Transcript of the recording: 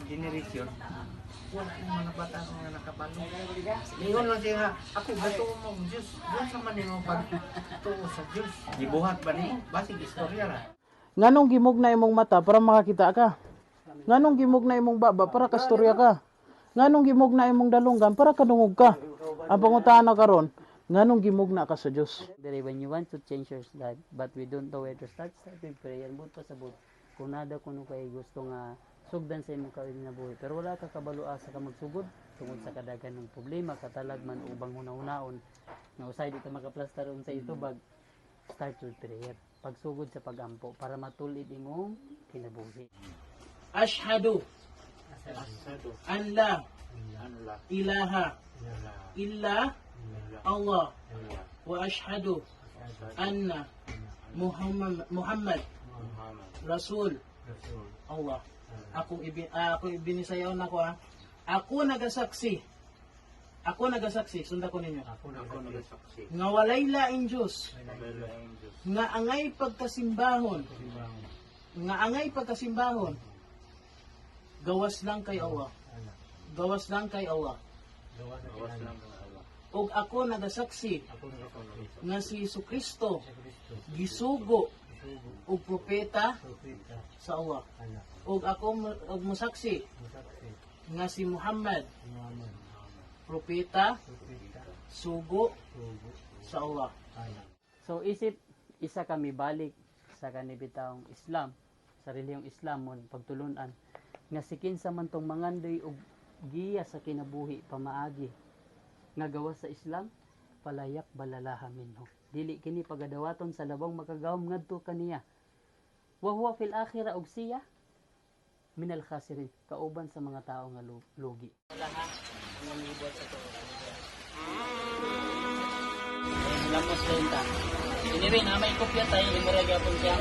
generation, wala yung mga bata nga nakabalo. Ingon lang siya nga, ako gatuo mo og Diyos. Doon sa man nimo pagtuo sa Diyos. Gibuhat ba nimo? Basig istorya ra. Nganong gimugna imong mata para makakita ka? Nganong gimugna imong baba para kastorya ka? Nganong gimugna imong dalunggan para kadungog ka? Ang pangutana karon, nganong gimugna ka sa Dios? Dere, when you want to change your life, but we don't know where to start, start with prayer. But pa sa but, kung nada kuno kay gusto nga sugdan sa imong kinabuhi, pero wala ka kabalo asa ka magsugod tungod sa kadaghan ng problema, katalag man ubang hunahunaon nga usay di ka makaplastar unsa itubag, start with prayer. Pagsugod sa pagampo para matulid imong kinabuhi. Ashhadu an la Anla ilaha illa Allah wa ashhadu anna Muhammad Muhammad Rasul Allah. Ako ibinisayaw na ko ah. Ako nagasaksi. Ako nagasaksi, sunda ko ninyo. Ako nagasaksi. Nga walay laing Diyos, nga angay pagkasimbahon, nga angay pagkasimbahon, gawas lang kay Allah. Gawas lang kay Allah. Gawas lang kay Allah. Og ako nagasaksi nga si Hesus Kristo gisugo og propeta sa Allah. Og ako og mosaksi nga si Muhammad propeta sugo sa Allah. So isip isa kami balik sa kanibitawng Islam, sa relihiyong Islamon pagtulunan nga si kinsa man tong mangandoy og giya sa kinabuhi pamaagi nga gawas sa Islam, palayak balalaha minhu. Dili kini pagadawaton sa labong makagawom ngadto kaniya. Wa huwa fil akhirah og siya minal khasirin, kauban sa mga tao nga lugi. Wala ha, ang ibot sa to. Lamos rin ta. Anyway, na may kopya tayo, imura gyapon siya.